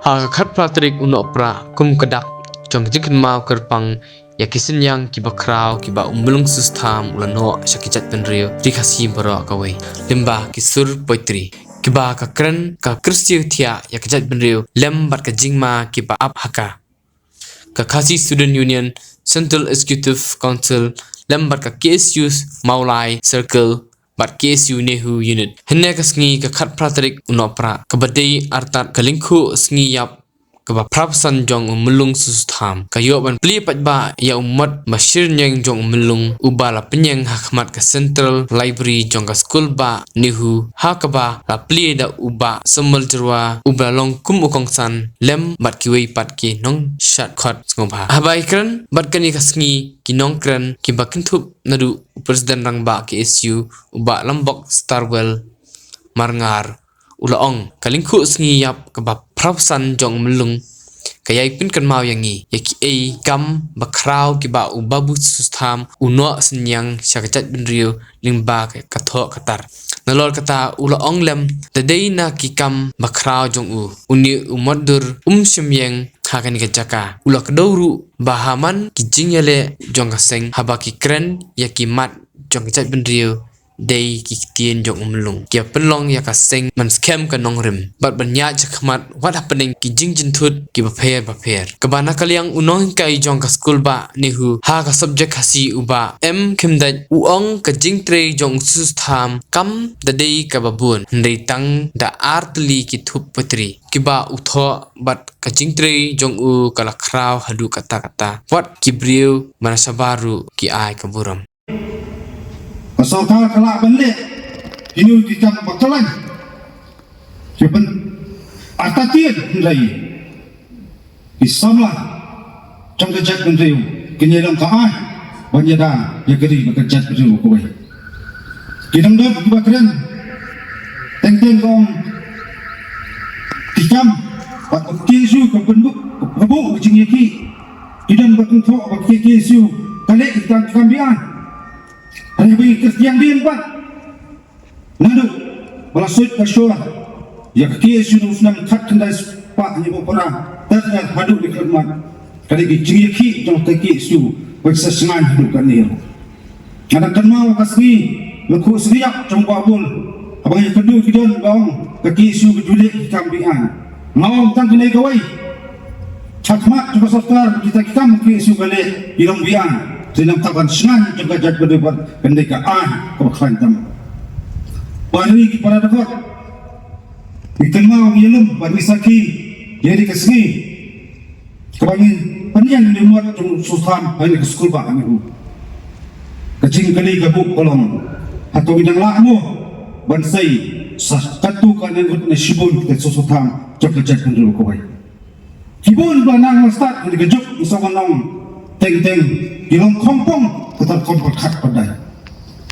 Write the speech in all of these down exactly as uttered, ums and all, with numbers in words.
Ha ka khatphra tarik u Nohprah, kum ka dak jong ka jingkynmaw kyrpang ïa ki synñiang kiba khraw kiba u Myllung Sostham u la noh sha ki jaitbynriew Ri Khasi baroh kawei lyngba ki sur poetry, kiba ka kren ka kyrsiew thiah ïa ka jaitbynriew lem bad ka jingma kiba ap ha ka. Ka Khasi Student Union, Central Executive Council lem bad ka K S U Mawlai Circle bad K S U NEHU Unit. Hynne ka sngi, ka khatphra tarik u Nohprah, kaba dei artat ka lyngkhuh sngi ïap kaba phraphew san jong u Myllung Sostham, ka ïoh ban plie paidbah ïa u mot ba shyrñieng jong u Myllung, uba la pynïeng ha khmat ka Central Library jong ka skul bah NEHU, ha kaba la plie da u Bah Somal Jyrwa, uba la long kum u kongsan lem bad kiwei pat ki nongshad khot sngewbha. Haba ïakren bad kane ka sngi ki nongkren kiba kynthup naduh u President Rangbah K S U, u Bah Lambok Starwell Marngar, u la ong, ka lyngkhuh sngi ïap kaba phraphew san jong u Myllung ka ïai pynkynmaw ïa ngi ïa kiei ki kam bakhraw kiba u Babu Sostham u noh synñiang sha ka jaitbynriew lyngba ka thoh ka tar. Nalor kata, u la ong lem, da dei na ki kam bakhraw jong u, une u motdur um shym ïeng ha kane ka jaka. U la kdew ruh ba ha man ki jingïaleh jong ka seng, haba ki kren ïa ki mat jong ka jaitbynriew, dei ki ktien jong u Myllung, ki ïa pynlong ïa ka seng ban skhem ka nongrim bad ban ïaid shakhmat wat hapdeng ki jingjynthut kiba pher bapher. Kaba na ka liang u nonghikai jong ka skul bah NEHU ha ka subject Khasi, u Bah M Khymdeit, u ong ka jingtrei jong u Sostham kam da dei kaba bun, hynrei tang da ar tylli ki thup poetry kiba u thoh bad ka jingtrei jong u ka la khraw haduh katta katta. Wat ki briew ba na shabar ruh ki ai ka burom. Ka sorkar ka lah ban leh kino ki kam ba kyllaiñ, ki ban artatien, hynrei ki samla jong ka jaitbynriew kin ïalong ka aiñ ban ïada ïa ka ri bad ka jaitbynriew kawei. Ki nongdon kiba kren teng teng ka ong ki kam bad ka K S U ka pynbuk ka buh ka jingïakhih. Ki don ba kynthoh ba ka K S U ka leh ki kam, ki kam biang. Hynrei ba ki kyrsiew dien pat. Naduh ba la suid ka shor ïa ka K S U na u snem khatkhyndai spah hynñiewphew phra, ter ter haduh da khyllipmat, ka dei ka jingïakhih jong ka K S U ba sa shngaiñ haduh katne ruh. Nga dang kynmaw ka sngi lyngkhuh sngi ïap jong u Bah Bul, haba ngi ïakynduh ki don ba ong ka K S U ka ju leh ki kam biang. Nga ong tang kane kawei. Shakhmat jong ka sorkar kita ki kam ki K S U ka leh ki long biang. Te nangta ban shngaiñ jong ka jaitbynriew bad kane ka aiñ kaba khlaiñ tam. Ba ngi ki para dkhot, ngi kynmaw, ngi ïalum bad ngi sakhi ïa kane ka sngi kaba ngi pynïeng ïa u mot jong u Sostham ha kane ka skul bah NEHU. Ka jingkylli ka buh ka long, hato ngi dang lah mo ban sei sa katto katne ngut ne shibun kita ki Sostham jong ka jaitbynriew kawei? Ki bun ba nang ba stad ha kane ka juk, ngi sngewbha ban ong, teng teng ki long khongpong kata ka rukom pyrkhat pyrthei.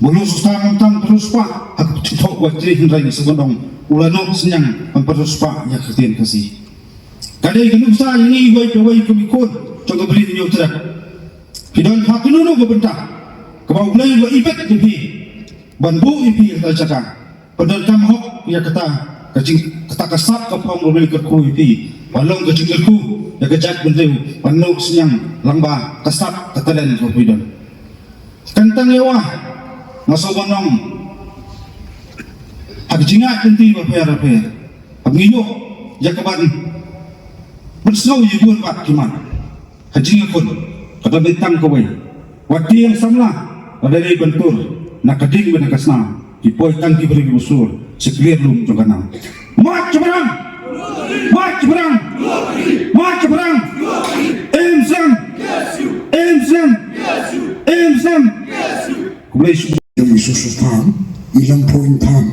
Ba u Sostham um tang pynriewspah ha ka pyrthei ba trei, hynrei ngi sngewbha ban ong u la noh synñiang ban pynriewspah ïa ka ktien Khasi. Ka dei ka nuksa ïa ngi iwei pa iwei kum ki khun jong ka Bri Hynñiewtrep. Phi don ha kano kano ka bynta kaba U Blei u la ibit ïa phi ban buh ïa phi ha kata ka jaka. Pyndonkam hok ïa kata ka jing, kata ka sap ka phong ba U Blei u kyrkhu ïa phi, ban long ka jingkyrkhu ïa ka jaitbynriew, ban noh synñiang lyngba ka sap ka talent kaba phi don. Kan tang ïa wah, nga sngewbha ban ong, ha ka jingïaid lynti bapher bapher, haba ngi ïoh ïa ka ban pynsngew ïa bun bad ki mat. Ka jingïakhun ka don tang kawei. Wat tieng samla, lada dei ban tur na ka ding bad na ka snam, ki poi tang ki briew kiba sur sha ka liang lum jong ka nam. March Mabrang! March Mabrang! March Mabrang! Im Sem! Im Sem! Im Sem! Khublei shibun. Jong i Sostham, i Lum Point Tham.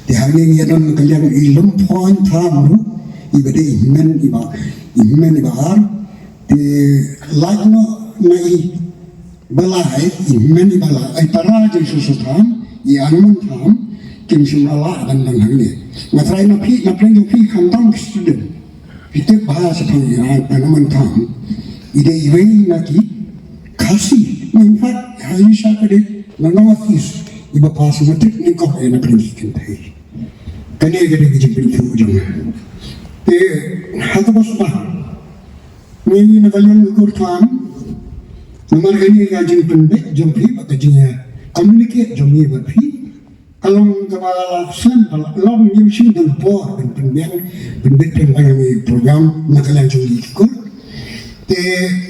Te hangne ngi ïa don ka liang i Lum Point Tham ruh, iba dei i hynmen iba, i hynmen iba ar. Te lait noh na iba lai, i hynmen iba lai, i para jong i Sostham, i Armon Tham, kim shym la lah ban don hangne. Nga tharai na phi, na pdeng jong phi khamtam ki student. Phi tip bha shaphang i Armon Tham, i dei iwei na ki Khasi, in fact, ha Asia ka dei na North East iba pass matric nyngkong eh na pdeng ki kynthei. Kane ka dei ka jingpyntip jong nga. Te ha kaba sdang, ngi na ka liang ka kur tang, namar kane ka jingpynbeit jong phi bad ka jingïa communicate jong ngi bad phi, ka long kaba la sdang, ka long ngim shym don por ban pynbeit, pynbeit pynbeit ïa ngi program na ka liang jong ngi ki kur. Te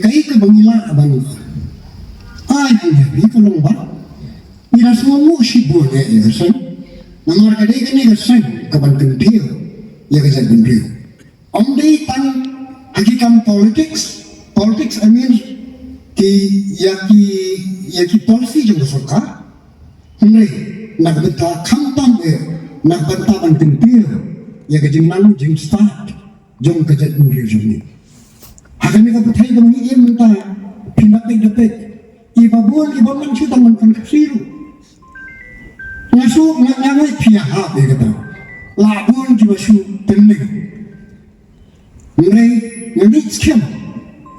kaei kaba ngi lah ban ai hangne ka long ba ngi la sngewthuh shibun ïa ka seng. Namar ka dei kane ka seng kaban kyntiew ïa ka jaitbynriew. Ym dei tang ha ki kam politics, politics, I mean, ki, ïa ki, ïa ki policy jong ka sorkar. Hynrei na ka bynta khamtam eh, na ka bynta ban kyntiew ïa ka jingnang jingstad jong ka jaitbynriew jong ngi. Ha kane ka pyrthei ba ngi im mynta, phi nang peit da peit, i ba bun i ba man shu tang man kan Khasi ruh. Nga shu, nga, nga ngeit phi ïahap ïa kata. La bun kiba shu tynning. Hynrei nga ngeit skhem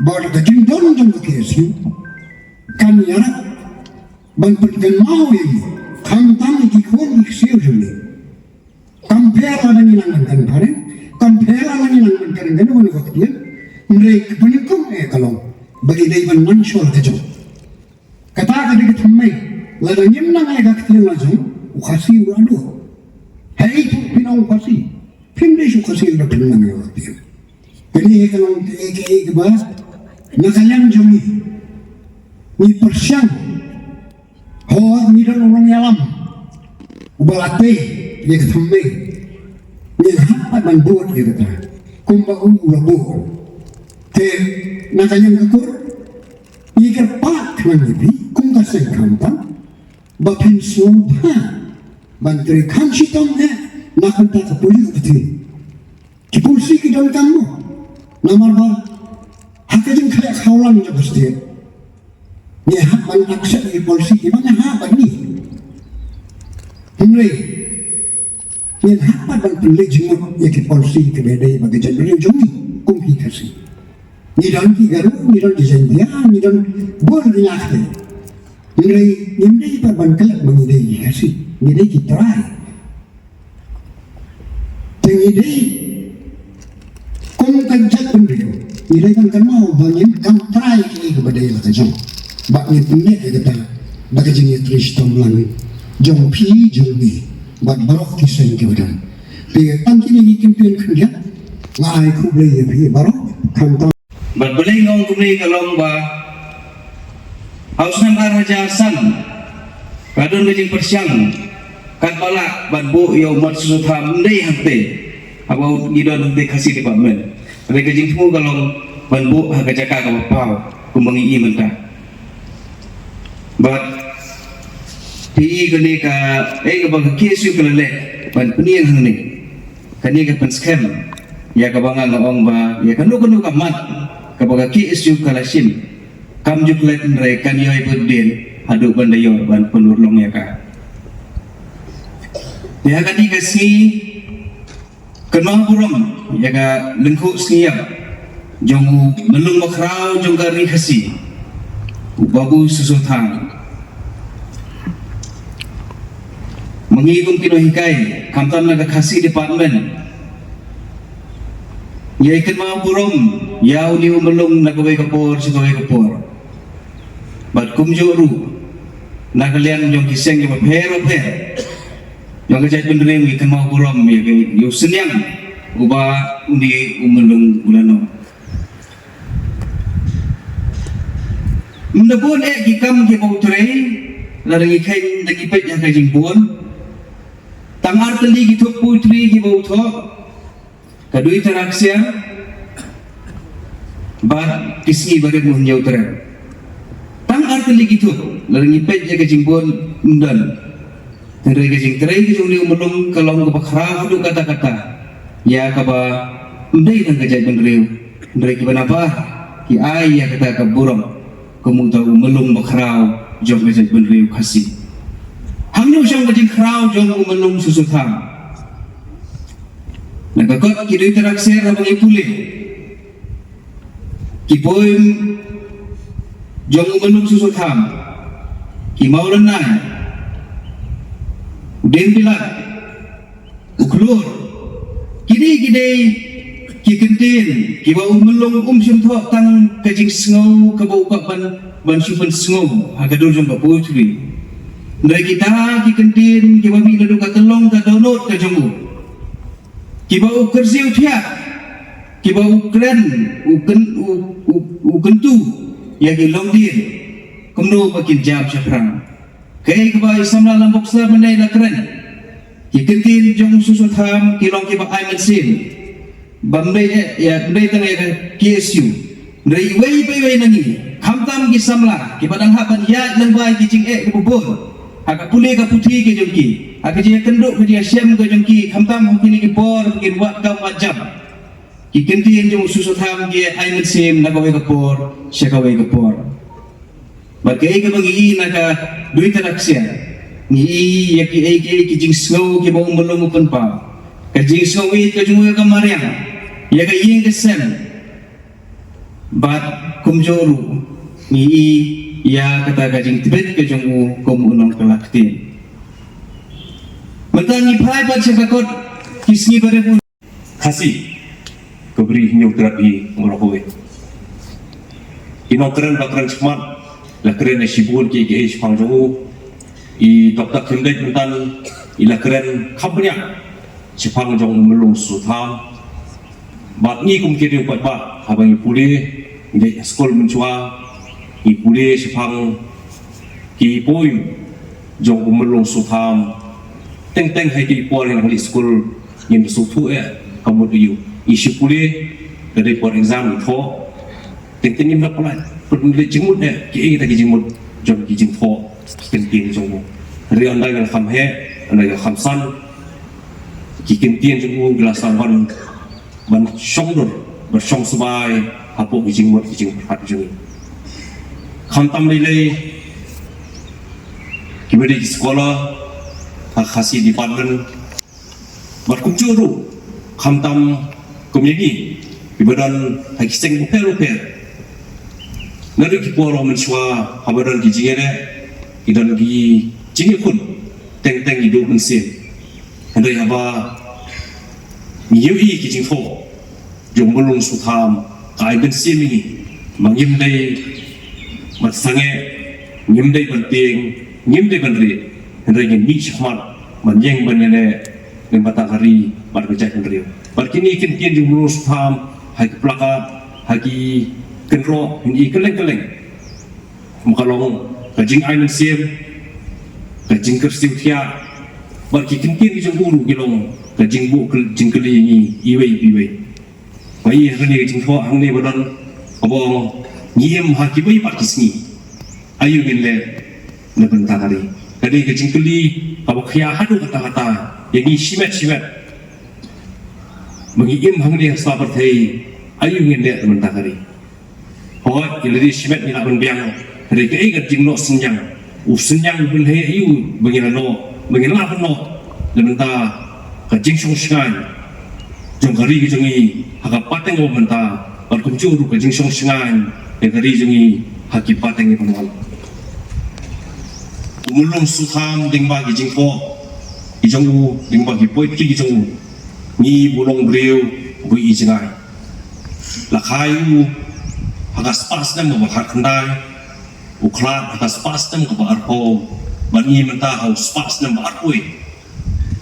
ba da ka jingdon jong ka K S U kan ïarap ban pynkynmaw ïa ngi, khamtam ïa ki khun ki ksiew jong ngi. Kam pher lada ngi nang ban kren phareng, kam pher lada ngi nang ban kren kano kano ka ktien, hynrei ka pynïaid kum eh ka long ba ngi dei ban nang shuwa ka jong. Kata ka dei ka thymmai, lada ngim nang ïa ka ktien la jong, u Khasi u la duh. Haei tu phi nang u Khasi, phim dei shu Khasi lada phim nang ïa ka ktien. Kane ka long kaei kaei kaba na ka liang jong ngi ngi pyrshang. Hooid, ngi don u nongïalam uba la tei ïa ka thymmai. Ngi hap pat ban bud ïa kata kumba u la bud. Te na ka liang ka kur ngi kyrpad khnang ïa phi kum ka seng khamtam ba phin sngewbha ban trei kham shitom eh na ka bynta ka pule ka pyrthei. Ki polisi ki donkam mo. Namar ba ha ka jingkhleh khawlang jong ka state, ngi hap ban accept ïa ki polisi kiba ngi hap ban ïa. Hynrei ngi hap ban pynleit jingmut ïa ki polisi kiba dei bad ka jaitbynriew jong ngi kum ki Khasi. Ngi don ki Garo, ngi don ki Jaintia, ngi don bun ki ñiah ki. Hynrei ngim dei pat ban klet ba ngi dei ki Khasi, ngi dei ki trai. Te ngi dei kum ka jaitbynriew, ngi dei ban kynmaw ba ngim kam trai ïa kiei kiba dei la ka jong. Bad ngin pynleit ïa kata da ka jingïatrei shitom lang jong phi jong ngi bad baroh ki seng kiba don. Te tang kine ki kyntien khyndiat, nga ai khublei ïa phi baroh. Khamtam. Bad balei nga ong kumne ka long ba ha u snem ar hajar san ka don ka jingpyrshang katba lah ban buh ïa u Mot Soso Tham, ym dei hangtei haba ngi don hangtei Khasi Department. Hynrei ka jingthmu ka long ban buh ha ka jaka kaba paw kumba ngi i mynta. Bad phi i kane ka, eh, kaba ka K S U ka la leh ban pynïeng hangne. Kane ka pynskhem ïa kaba nga nga ong ba ïa kano kano ka mat kaba ka K S U ka la shim, kam ju klet, hynrei kan ïoh bad dien haduh ban da ïoh ban pynurlong ïa ka. Ïa kane ka sngi kynmaw burom ïa ka lyngkhuh sngi ïap jong u myllung bakhraw jong ka Ri Khasi, u Babu Soso Tham. Ma ngi kum ki nonghikai, khamtam na ka Khasi Department, ngi ïa kynmaw burom ïa une u myllung na kawei ka por sha kawei ka por. Bad kumjuh ruh na ka liang jong ki seng kiba pher bapher jong ka jaitbynriew, ngi kynmaw burom ïa ka, ïa u synñiang uba une u myllung u la noh. Ym da bun eh ki kam kiba u trei, lada ngi kheiñ da ngi peit ïa ka jingbun. Tang ar tylli ki thup poetry kiba u thoh, ka Dui Tara Ksiar bad Ki Sngi Barit Mohynñiewtrep. Tang ar tylli ki thup, lada ngi peit ïa ka jingbun ym don. Hynrei ka jingtrei ka jong une u myllung ka long kaba khraw haduh katta katta ïa kaba ym dei tang ka jaitbynriew, hynrei kiba nabar ki ai ïa kata ka burom kum uta u myllung bakhraw jong ka jaitbynriew Khasi. Hangno shong ka jingkhraw jong u myllung Soso Tham? Na ka kot Ki Dui Tara Ksiar haba ngi pule, ki poem jong u myllung Soso Tham, ki Mawlynnai, u Diengbilat, u Khlur, kine ki dei Ki kyntien kiba u Myllung um shym thoh tang ka jingsngew kaba u kwah ban, ban shu pynsngew ha ka dur jong ka poetry. Hynrei kita ki kyntien kiba mih naduh ka tyllong ka dohnud ka jong u, kiba u kyrsiew thiah, kiba u kren, u kyn, u, u, u kyntu ïa ki longdien kumno ba kin jam shaphrang. Kaei kaba i samla Lam Boksa mynne i la kren. Ki kyntien jong u Soso Tham ki long kiba ai mynsiem. Bym dei eh, ïa, bym dei tang ïa ka K S U, hynrei iwei pa iwei na ngi, khamtam ki samla kiba dang hap ban ïaid lyngba ki jingeh kiba bun ha ka pule ka puthi ka jong ki, ha ka jingïakynduh ka jingïashem ka jong ki, khamtam ha kine ki por ba kin wad kam wad jam. Ki kyntien jong u Soso Tham ki ai mynsiem na kawei ka por sha kawei ka por. Bad kaei kaba ngi i na ka Duitara Ksiar, ngi i ïa kiei kiei ki jingsngew kiba u Myllung u pynpaw. Ka jingsngew ïeit ka jong u ïa ka mariang, ïa ka ïing ka sem. Bad kumjuh ruh ngi i ïa kata ka jingtbit ka jong u kum u nongkylla ktien. Mynta ngi phai pat sha ka kot ki sngi barim u Khasi, ka Bri Hynñiewtrep hi baroh kawei. Ki nongkren ba kren shakhmat la kren ïa shibun kiei kiei shaphang jong u. I Doctor Khymdeit mynta i la kren kham bniah shaphang jong u Myllung Soso Tham. Bad ngi kum ki riew paidbah, haba ngi pule, ngi leit ha skul mynshuwa, ngi pule shaphang ki poem jong u Myllung Soso Tham. Teng teng ha ki por ngi nang leit skul, ngim da sngewthuh eh ka mut aïu. Ngi shu pule, ka dei por exam ngi thoh. Teng teng ngim da pynlait, pynlait jingmut eh, kiei kita ki jingmut jong ki jingthoh ki kyntien jong u. Hynrei ynda ngi la kham heh, ynda ngi la kham san, ki kyntien jong u ki la sdang ban, ban shong dur, ban shong sbai hapoh ki jingmut ki jingpyrkhat jong ngi. Khamtam lei lei kiba dei ki scholar ha Khasi department, bad kumjuh ruh khamtam kum ïa ngi kiba don ha ki seng bapher bapher. Naduh ki por mynshuwa haba don ki jingïaleh, ki don ki jingïakhun, teng teng ngi duh mynsiem. Hynrei haba ngi ïohi ki jingthoh jong u Myllung Soso Tham, ka ai mynsiem ïa ngi ba ngim dei ban sangeh, ngim dei ban tieng, ngim dei ban rieh, hynrei ngin mih shakhmat ban ïeng ban ïaleh lem bad ka ri bad ka jaitbynriew. Bad kine ki kyntien jong u Myllung Soso Tham ha ki placard, ha ki kynroh, ngin i kylleng kylleng. Ka long ka jingai mynsiem, ka jingkyrsiew thiah, bad ki kyntien ki jong u ruh ki long ka jingbuh kyl-, jingkylli ïa ngi iwei pa iwei. Ba ïa kane ka jingthoh hangne ba don, kaba ong, ngi im ha kiwei pat ki sngi, aïu ngin leh na bynta ka ri. Ka dei ka jingkylli kaba khia haduh katta katta ïa ngi shimet shimet. Ba ngi im hangne ha sla pyrthei, aïu ngin leh na bynta ka ri. Hooid, ngi la dei shimet ngi lah ban biang, hynrei kaei ka jingnoh synñiang, u synñiang u pynheh aïu ba ngi la noh, ba ngi lah ban noh na bynta ka jingshong shngaiñ jong ka ri ka jong ngi ha ka pateng ba mynta, bad kumjuh ruh ka jingshong shngaiñ ïa ka ri jong ngi ha ki pateng kiban wan. U Myllung Soso Tham lyngba ki jingthoh ki jong u, lyngba ki poetry ki jong u, ngi i ba u long briew ba i jngai. La kha ïa u ha ka spah snem kaba khatkhyndai, u khlad ha ka spah snem kaba arphew, bad ngi mynta ha u spah snem ba arphew wei.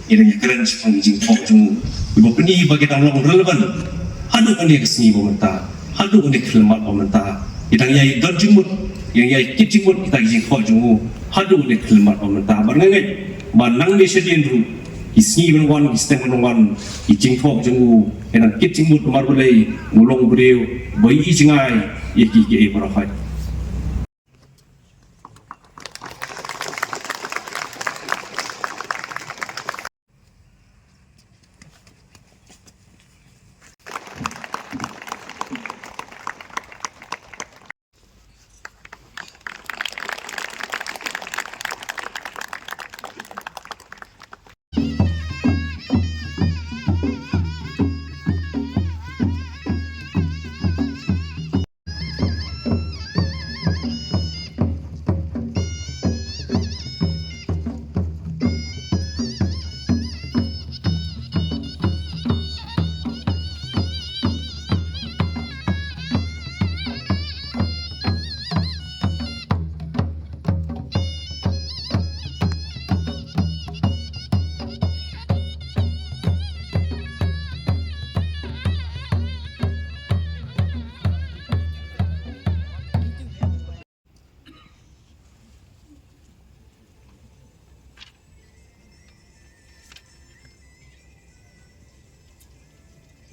Ngi dang ïakren shaphang ki jingthoh jong u, kiba pyni ba ki dang long relevant haduh kane ka sngi ba mynta, haduh kane ka khyllipmat ba mynta. Ki dang ïai don jingmut, ki dang ïai kit jingmut kita ki jingthoh jong u haduh kane ka khyllipmat ba mynta. Bad nga ngeit ba nangne shadien ruh, ki sngi ban wan, ki snem ban wan, ki jingthoh jong u ki dang kit jingmut namar balei, u long briew ba i jngai ïa kiei kiei baroh.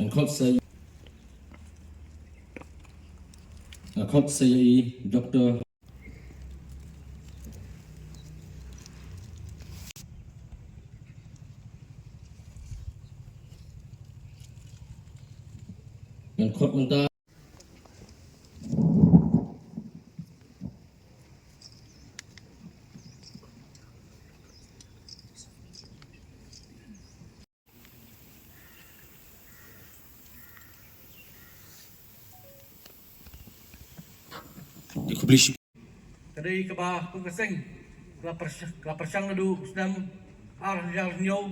Ngan khot sa, ngan khot sa ïa i Doktor. Ngan khot mynta. Ka dei kaba kum ka seng ka la pyrshang, ka la pyrshang naduh u snem ar hajar hynñiew.